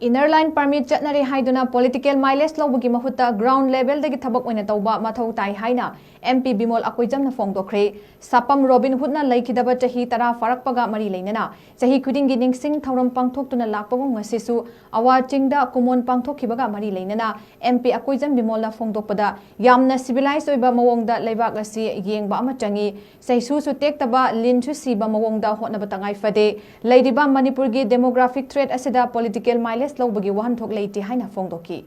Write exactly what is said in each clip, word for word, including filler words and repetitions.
Inner line permit ꯆꯠꯅꯔꯦ ꯍꯥꯏꯗꯨꯅ political mileage ꯂꯧꯕꯒꯤ ꯃꯍꯨꯠꯇ ground level ꯗꯒꯤ ꯊꯕꯛ ꯑꯣꯏꯅ ꯇꯧꯕ ꯃꯊꯧ ꯇꯥꯏ ꯍꯥꯏꯅ M P ꯕꯤꯃꯣꯜ ꯑꯀꯣꯏꯖꯝꯅ ꯐꯣꯡꯗꯣꯛꯈ꯭ꯔꯦ꯫ ꯁꯥꯄꯝ ꯔꯣꯕꯤꯟ ꯍꯨꯗꯅ ꯂꯩꯈꯤꯗꯕ ꯆꯍꯤ ꯇꯔꯥ ꯐꯥꯔꯛꯄꯒ ꯃꯔꯤ ꯂꯩꯅꯅ ꯆꯍꯤ ꯈꯨꯗꯤꯡꯒꯤ ꯅꯤꯡꯁꯤꯡ ꯊꯧꯔꯝ ꯄꯥꯡꯊꯣꯛꯇꯨꯅ ꯂꯥꯛꯄꯒꯨꯝ ꯉꯁꯤꯁꯨ ꯑꯋꯥ ꯆꯤꯡꯗ ꯀꯨꯃꯣꯟ ꯄꯥꯡꯊꯣꯛꯈꯤꯕꯒ ꯃꯔꯤ ꯂꯩꯅꯅ M P ꯑꯀꯣꯏꯖꯝ ꯕꯤꯃꯣꯜꯅ ꯐꯣꯡꯗꯣꯛꯄꯗ ꯌꯥꯝꯅ civilized ꯑꯣꯏꯕ ꯃꯑꯣꯡꯗ ꯂꯩꯕꯥꯛ ꯑꯁꯤ ꯌꯦꯡꯕ ꯑꯃ ꯆꯪꯏ꯫ ꯆꯩꯁꯨꯁꯨ ꯇꯦꯛꯇꯕ, ꯂꯤꯟꯁꯨ ꯁꯤꯕ ꯃꯑꯣꯡꯗ ꯍꯣꯠꯅꯕ ꯇꯉꯥꯏ ꯐꯗꯦ꯫ ꯂꯩꯔꯤꯕ ꯃꯅꯤꯄꯨꯔꯒꯤ demographic threat ꯑꯁꯤꯗ political mileage ꯂꯧꯕꯒꯤ ꯋꯥꯍꯟꯊꯣꯛ ꯂꯩꯇꯦ ꯍꯥꯏꯅ ꯐꯣꯡꯗꯣꯛꯈꯤ꯫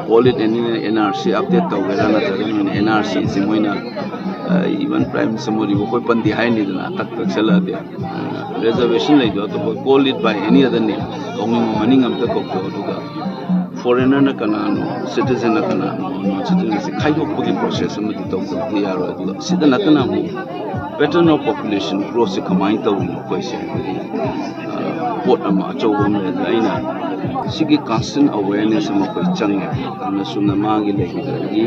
Call it any N R C update ꯇꯧꯒꯦꯔꯥ ꯅꯠꯇ꯭ꯔꯒ N R C ꯁꯤ ꯃꯣꯏꯅ even Prime Minister ꯃꯣꯗꯤꯕꯨ ꯑꯩꯈꯣꯏ ꯄꯟꯗꯤ ꯍꯥꯏꯅꯤꯗꯅ ꯇꯛ ꯇꯛꯁꯜꯂꯛꯑꯗꯤ reservation ꯂꯩꯗꯣ ꯑꯇꯣꯞꯄ call it by any other name ꯀꯧꯅꯤꯡꯕ ꯃꯅꯤꯡ ꯑꯝꯇ ꯀꯧꯊꯣꯛꯑꯣ꯫ ꯑꯗꯨꯒ foreigner ꯅ ꯀꯅꯥꯅꯣ, citizen ꯅ ꯀꯅꯥꯅꯣ, non citizen ꯁꯤ ꯈꯥꯏꯗꯣꯛꯄꯒꯤ process ꯑꯃꯗꯤ ꯇꯧꯗꯕꯗꯤ ꯌꯥꯔꯣꯏ꯫ ꯑꯗꯨꯒ ꯁꯤꯗ ꯅꯠꯇꯅ ꯑꯃꯨꯛ pattern of population growth ꯁꯤ ꯀꯃꯥꯏꯅ ꯇꯧꯔꯤꯅꯣ ꯑꯩꯈꯣꯏꯁꯦ ꯍꯥꯏꯕꯗꯤ ꯄꯣꯠ ꯑꯃ ꯑꯆꯧꯕ ꯑꯃ ꯂꯩꯔꯦ꯫ ꯑꯩꯅ ꯁꯤꯒꯤ constant awareness ꯑꯃ ꯑꯩꯈꯣꯏ ꯆꯪꯉꯦ꯫ ꯑꯗꯨꯅ ꯁꯨꯝꯅ ꯃꯥꯒꯤ ꯂꯩꯈꯤꯗꯕꯒꯤ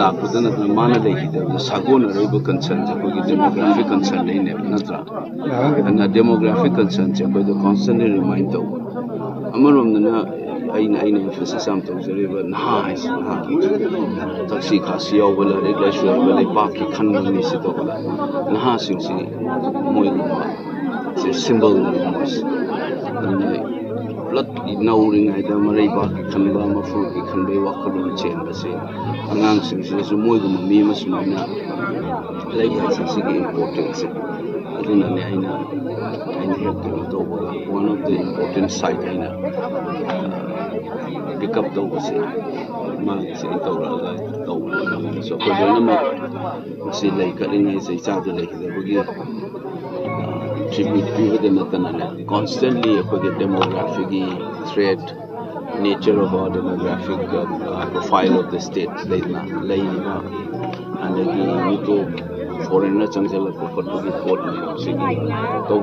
ꯂꯥꯛꯄꯗ ꯅꯠꯇꯅ ꯃꯥꯅ ꯂꯩꯈꯤꯗꯕꯗ ꯁꯥꯒꯣꯟꯅꯔꯛꯏꯕ concern ꯁꯦ ꯑꯩꯈꯣꯏꯒꯤ demographic concern ꯗꯩꯅꯦꯕ, ꯅꯠꯇ꯭ꯔꯥ? ꯑꯗꯨꯅ demographic concern ꯁꯦ ꯑꯩꯈꯣꯏꯗ constantly remind ꯇꯧꯕ꯫ ꯑꯃꯔꯣꯝꯗꯅ ꯑꯩꯅ ꯑꯩꯅ emphasis ꯌꯥꯝ ꯇꯧꯖꯔꯤꯕ ꯅꯍꯥ ꯍꯥꯏꯁꯦ, ꯅꯍꯥ ꯊꯛꯁꯤ ꯈꯥꯁꯤ ꯌꯥꯎꯕ, ꯂꯥꯏꯔꯤꯛ ꯂꯥꯏꯁꯨ ꯍꯩꯕ, ꯂꯩꯄꯥꯛꯀꯤ ꯈꯟꯕ ꯃꯤꯁꯤ ꯇꯧꯕꯗ ꯅꯍꯥꯁꯤꯡꯁꯤ ꯃꯣꯏꯒꯨꯝꯕ ꯁꯤ symbol ꯅꯦꯕ ꯃꯣꯏꯁꯦ꯫ ꯑꯗꯨꯅ ꯄꯨꯂꯞ ꯅꯧꯔꯤꯉꯩꯗ ꯃꯔꯩꯕꯥꯛꯀꯤ ꯈꯟꯕ, ꯃꯐꯨꯒꯤ ꯈꯟꯕꯒꯤ ꯋꯥꯈꯜꯂꯣꯟ ꯆꯦꯟꯕꯁꯦ ꯑꯉꯥꯡꯁꯤꯡꯁꯤꯗꯁꯨ ꯃꯣꯏꯒꯨꯝꯕ ꯃꯤ ꯑꯃ ꯁꯨꯃꯥꯏꯅ ꯂꯩꯕ ꯍꯥꯏꯁꯦ ꯁꯤꯒꯤ importance ꯁꯦ꯫ ꯑꯗꯨꯅꯅꯦ ꯑꯩꯅ ꯑꯩꯅ ꯍꯦꯛ ꯀꯩꯅꯣ ꯇꯧꯕꯗ one of the important site ꯑꯩꯅ pick up ꯇꯧꯕꯁꯦ ꯃꯥꯒꯤꯁꯦ ꯑꯩ ꯇꯧꯔꯛꯑꯒ ꯇꯧꯕꯅꯦ꯫ So ꯑꯩꯈꯣꯏ ꯂꯣꯏꯅꯃꯛ ꯃꯁꯤ ꯂꯩ ꯀꯠꯂꯤꯉꯩꯁꯦ ꯏꯆꯥꯗ ꯂꯩꯈꯤꯗꯕꯒꯤ tribute ꯄꯤꯕꯗ ꯅꯠꯇꯅꯅꯦ, constantly ꯑꯩꯈꯣꯏꯒꯤ demographic ꯒꯤ threat, nature of our demographic profile of the state ꯂꯩꯗꯅ ꯂꯩꯔꯤꯕ ꯑꯗꯒꯤ ꯃꯤꯇꯣꯞ foreigner ꯅ ꯆꯪꯁꯤꯜꯂꯛꯄ ꯈꯣꯠꯄꯒꯤ ꯄꯣꯠ ꯃꯌꯥꯝꯁꯤꯒꯤ ꯇꯧ